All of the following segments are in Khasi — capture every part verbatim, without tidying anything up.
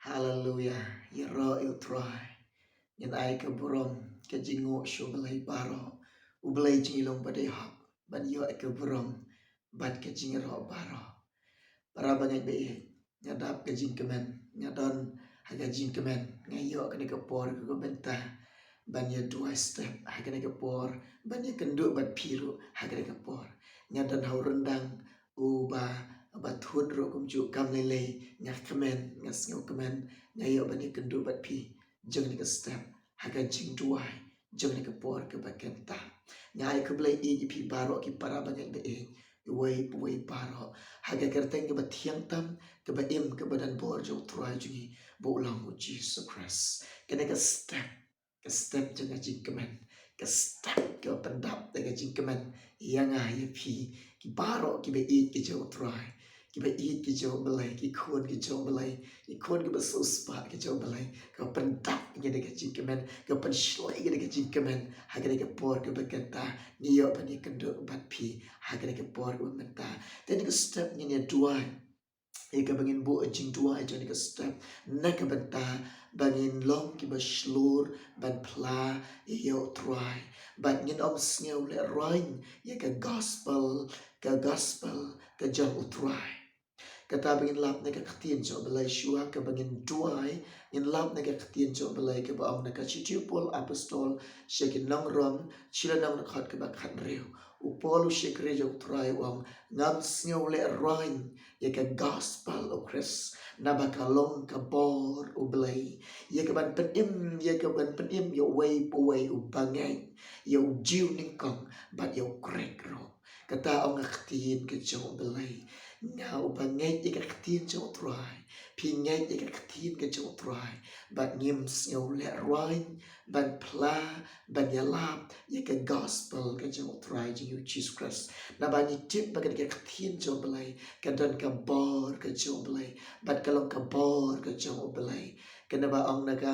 Haleluya. Ïaroh ïa u Trai. Ngin ai ka burom, ka jingnguh sha u Blei baroh. U Blei jong ngi long ba dei hok ban ïoh ïa ka burom bad ka jingïaroh baroh. Para bangeit ba ïeit, nga dap ka jingkmen, nga don ha ka jingkmen, nga ïoh kane ka por kaba mynta ban ïa duwai step ha kane ka por, ban ïa kynduh bad phi ruh ha kane ka por. Nga don ha u ryndang uba, uba thut ruh kumjuh kam lei lei, nga kmen, nga sngewkmen, nga ïoh ban ïa kynduh bad phi jong kane ka step ha ka jingduwai jong kane ka por kaba kynta. Nga ai khublei ïa phi baroh ki para bangeit ba ïeit, uwei pa uwei baroh, ha ka kyrteng kaba thiang tam, kaba im, kaba don bor jong u Trai jong ngi ba u long u Jisu Khrist. Kane ka step, ka step jong ka jingkmen, ka step kaba pyndap da ka jingkmen ïa nga ïa phi, ki baroh kiba ïeit ki jong u Trai, kiba ïeit ki jong u Blei, ki khun ki jong u Blei, ki khun kiba sngewsuk ki jong u Blei, kaba pyndap ïa kane ka jingkmen, kaba pynshlei ïa kane ka jingkmen ha kane ka por kaba kynta. Ngi ïoh ban ïa kynduh bad phi ha kane ka por kaba mynta. Te kane ka step ngin ïa duwai ïa kaba ngin buh jingduwai jong kane ka step na ka bynta ba ngin long kiba shlur ban phla ïa u Trai, bad ngin ym sngew lehraiñ ïa ka gospel, ka gospel ka jong u Trai. Kata ba ngin lap na ka ktien jong u Blei shuwa kaba ngin duwai, ngin lap na ka ktien jong u Blei kaba ong na ka shithi u Paul apostol sha ki nong Rom, shi lynnong, dkhot kaba khathynriew. U Paul u shakri jong u Trai u ong, ngam sngew lehraiñ ïa ka gospel u Khrist, naba ka long ka bor u Blei ïa ka ban pynim, ïa ka ban pynim ïa uwei pa uwei uba ngeit, ïa u Jiw nyngkong bad ïa u Grik ruh. Kata ong ka ktien ka jong u Blei. Nga uba ngeit ïa ka ktien jong u Trai, phi ngeit ïa ka ktien ka jong u Trai, bad ngim sngew lehraiñ ban phla, ban ïalap ïa ka gospel ka jong u Trai jong ngi u Jisu Khrist. Naba ngi tip ba kane ka ktien jong u Blei ka don ka bor ka jong u Blei, bad ka long ka bor ka jong u Blei. Kane ba ong na ka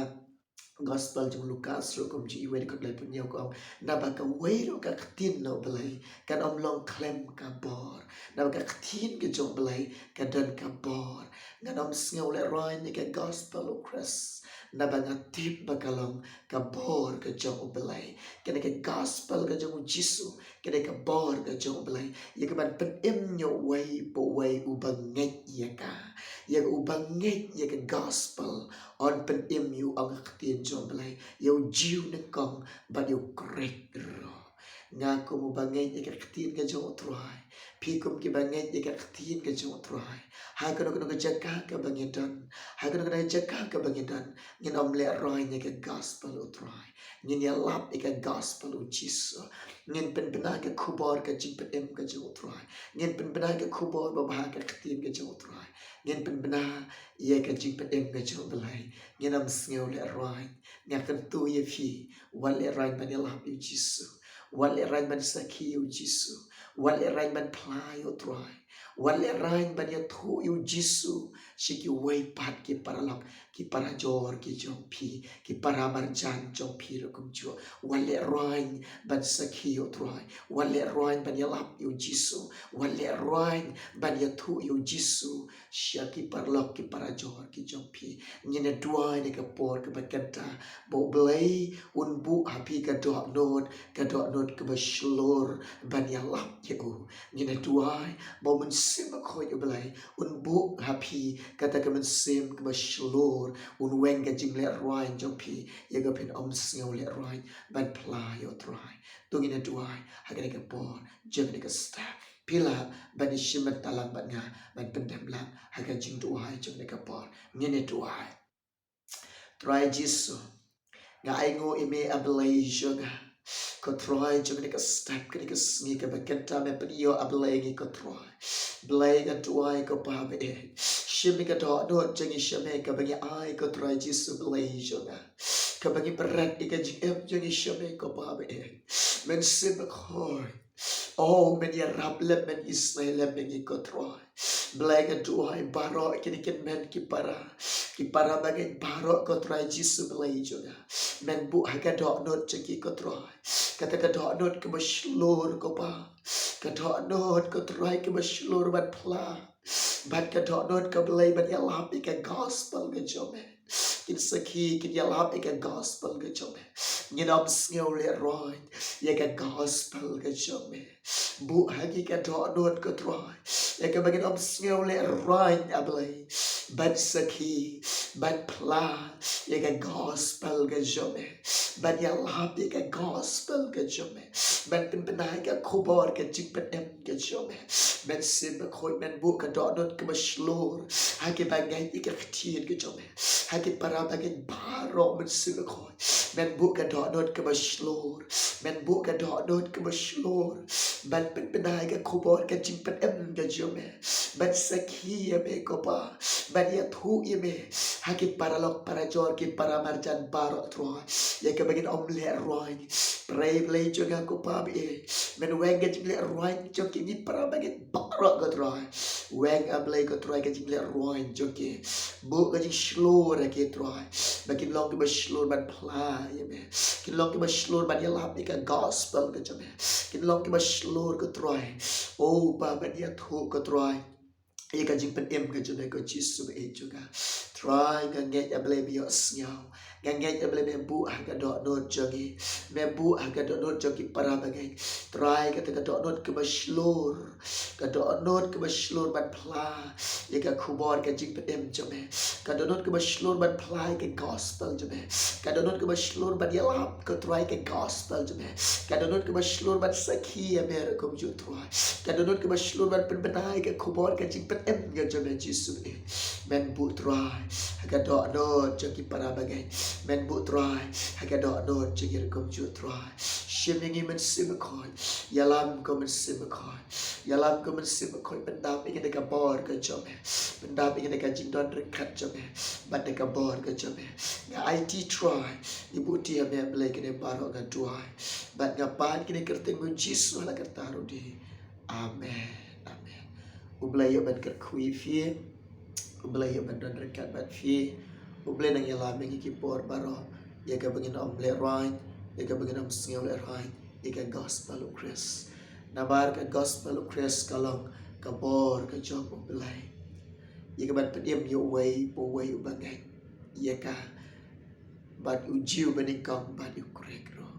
gospel jong u Lukas ruh kumjuh, iwei, dkhot laiphew hynñiew, ka ong, naba kawei ruh ka ktien na u Blei kan ym long khlem ka bor. Naba ka ktien ka jong u Blei ka don ka bor. Ngan ym sngew lehraiñ ïa ka gospel u Khrist, naba nga tip ba ka long ka bor ka jong u Blei. Kane ka gospel ka jong u Jisu, kane ka bor ka jong u Blei ïa ka ban pynim ïa uwei pa uwei uba ngeit ïa ka. Ïa uba ngeit ïa ka gospel, yn pynim ïa u, ong ka ktien jong u Blei, ïa u Jiw nyngkong bad ïa u Grik ruh. Nga kum uba ngeit ïa ka ktien ka jong u Trai, phi kum kiba ngeit ïa ka ktien ka jong u Trai, ha kano kano ka jaka kaba ngi don, ha kano kano ka jaka kaba ngi don, ngin ym lehraiñ ïa ka gospel u Trai. Ngin ïalap ïa ka gospel u Jisu. Ngin pynbna ka khubor ka jingpynim ka jong u Trai. Ngin pynbna ka khubor babha ka ktien ka jong u Trai. Ngin pynbna ïa ka jingpynim ka jong u Blei. Ngin ym sngew lehraiñ. Nga kyntu ïa phi, wat lehraiñ ban ïalap ïa u Jisu. Wat lehraiñ ban sakhi ïa u Jisu. Wat lehraiñ ban phla ïa u Trai. Wat lehraiñ ban ïathuh ïa u Jisu sha kiwei pat ki paralok, ki parajor ki jong phi, ki paramarjan jong phi ruh kumjuh. Wat lehraiñ ban sakhi ïa u Trai. Wat lehraiñ ban ïalap ïa u Jisu. Wat lehraiñ ban ïathuh ïa u Jisu sha ki paralok, ki parajor ki jong phi. Ngin ïa duwai na ka por kaba kynta ba u Blei un buh ha phi ka dohnud, ka dohnud kaba shlur ban ïalap ïa u. Ngin ïa duwai ba u Mynsiem Bakhuid u Blei un buh ha phi kata ka mynsiem kaba shlur, un weng ka jinglehraiñ jong phi ïa ka ban ym sngew lehraiñ ban phla ïa u Trai. To ngin ïa duwai ha kane ka por, jong kane ka step. Phi lah ban ïa shim bynta lang bad nga ban pyndem lang ha ka jingduwai jong kane ka por. Ngin ïa duwai. Trai Jisu, nga ainguh ïa me, A Blei jong nga. Ko Trai, jong kane ka step, kane ka sngi kaba kynta me pynïoh, A Blei, ïa ngi, ko Trai. Blei, nga duwai, ko Pa ba ïeit, shim ïa ka dohnud jong ngi sha me kaba ngi ai, ko Trai Jisu, Blei jong nga, kaba ngi pynbeit ïa ka jingim jong ngi sha me, ko Pa ba ïeit. Mynsiem Bakhuid, oh, men ïarap lem, men isynei lem ïa ngi, ko Trai. Blei, nga duwai baroh kine ki kynmen ki para, ki para bangeit baroh, ko Trai Jisu, Blei jong nga, men buh ha ka dohnud jong ki, ko Trai, kata ka dohnud kaba shlur, ko Pa. Ka dohnud, ko Trai, kaba shlur ban phla bad ka dohnud ka Blei ban ïalap ïa ka gospel ka jong me. Kin sakhi, kin ïalap ïa ka gospel ka jong me. Ngin ym sngew lehrain ïa ka gospel ka jong me. Buh ha ngi ka dohnud ko Trai, ïa kaba ngin ym sngew lehrain, A Blei, ban sakhi, ban phla ïa ka gospel ka jong me, ban ïalap ïa ka gospel ka jong me, ban pynbna ïa ka khubor ka jingpynim ka jong me. Mynsiem Bakhuid, men buh ka dohnud kaba shlur ha kiba ngeit ïa ka ktien ka jong me, ha ki para bangeit baroh, Mynsiem Bakhuid. Men buh ka dohnud kaba shlur, men buh ka dohnud kaba shlur ban pynbna ïa ka khubor ka jingpynim ka jong me, ban sakhi ïa me ko Pa, ban ïathuh ïa me ha ki paralok parajor, ki paramarjan baroh Trai, ïa kaba ngin ym lehrain. Pynban Blei jong nga ko Pa ba ïeit, men weng ka jinglehrain jong kine ki para bangeit baroh ko Trai. Weng, A Blei ko Trai, ka jinglehrain jong ki. Buh ka jingshlur ha ki Trai, ba kin long kiba shlur ban phla ïa me, kin long kiba shlur ban ïalap ïa ka gospel ka jong me, kin long kiba shlur ko Trai, o Pa, ban ïathuh ko Trai ïa ka jingpynim ka jong me ko Jisu ba ïeit jong nga. Trai, nga ngeit, A Blei, me ïohsngew. Nga ngeit, A Blei, me buh ha ka dohnud jong ngi, me buh ha ka dohnud jong ki para bangeit Trai, kata ka dohnud kaba shlur, ka dohnud kaba shlur ban phla ïa ka khubor ka jingpynim jong me, ka dohnud kaba shlur ban phla ïa ka gospel jong me, ka dohnud kaba shlur ban ïalap ko Trai ka gospel jong me, ka dohnud kaba shlur ban sakhi ïa me ruh kumjuh Trai, ka dohnud kaba shlur ban pynbna ïa ka khubor ka jingpynim ka jong me Jisu. Men buh Trai ha ka dohnud jong ki para bangeit, men buh Trai ha ka dohnud jong ngi ruh kumjuh Trai. Shim ïa ngi Mynsiem Bakhuid, ïalam ko Mynsiem Bakhuid, ïalam ko Mynsiem Bakhuid, pyndap ïa ngi da ka bor ka jong me, pyndap ïa ngi da ka jingdon ryngkat jong me bad da ka bor ka jong me. Nga aiti Trai, ngi buh ti ha me Blei kine baroh nga duwai bad nga pan kine kyrteng u Jisu ha la karta ruh di. Amen. Amen. U Blei ïoh ban kyrkhu ïa phi. U Blei ïoh ban don ryngkat bad phi. U Blei nang ïalam ïa ngi ki por baroh ïa kaba ngin ym lehrain, ïa kaba ngin ym sngew lehrain ïa ka gospel u Khrist. Namar ka gospel u Khrist ka long ka bor ka jong u Blei ïa kaban pynim ïa uwei pa uwei uba ngeit ïa ka, bad u Jiw banyngkong bad u Grik ruh.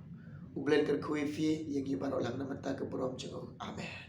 U Blei un kyrkhu ïa phi, ïa ngi baroh lang na ka bynta ka burom jong u. Amen.